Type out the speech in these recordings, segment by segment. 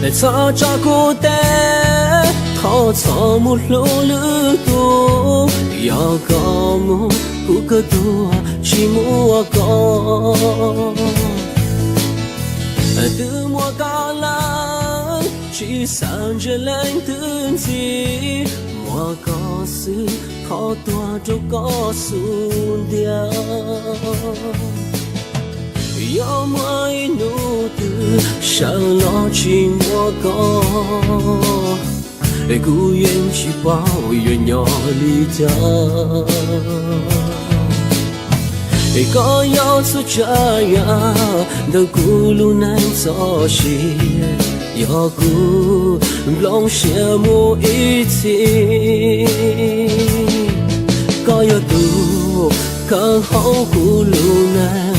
Txhob tso kuv teb, thov txhob mus hlub lwm tus, yog koj mus kuv kawg tuag tsis muaj koj. Twb muaj koj lawm, tsis xav ntsia leej twg ntxiv, muaj koj xwb, thov tuag rau koj xub ntiag. Yog muaj ib hnub twg sawv los tsis muaj koj, kuv yeej tsis paub yuav nyob li cas. Koj yog txhua tsav yam ntawm kuv lub neej txoj sia, yog kuv nplooj siab mus ib txhis. Koj yog tus kawg hauv kuv lub neej,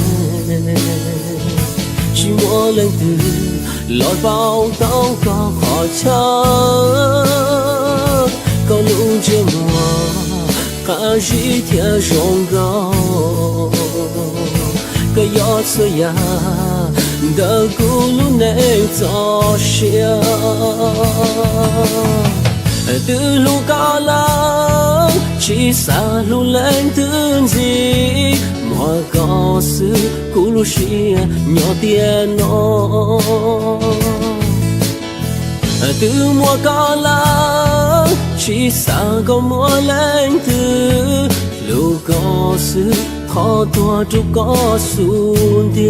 tsis muaj leej twg los pauv tau koj qhov chaw. Koj lub ntsej muag qab zib thiab zoo nkauj, koj yog txhua yam ntawm kuv lub neej txoj sia. Twb hlub koj lawm, tsis xav hlub leej twg ntxiv, muaj koj xwb kuv lub siab nyob tiam no. Twb muaj koj lawm, tsis xav kom muaj leej twg, hlub koj xwb, thov tuag rau koj xub ntiag.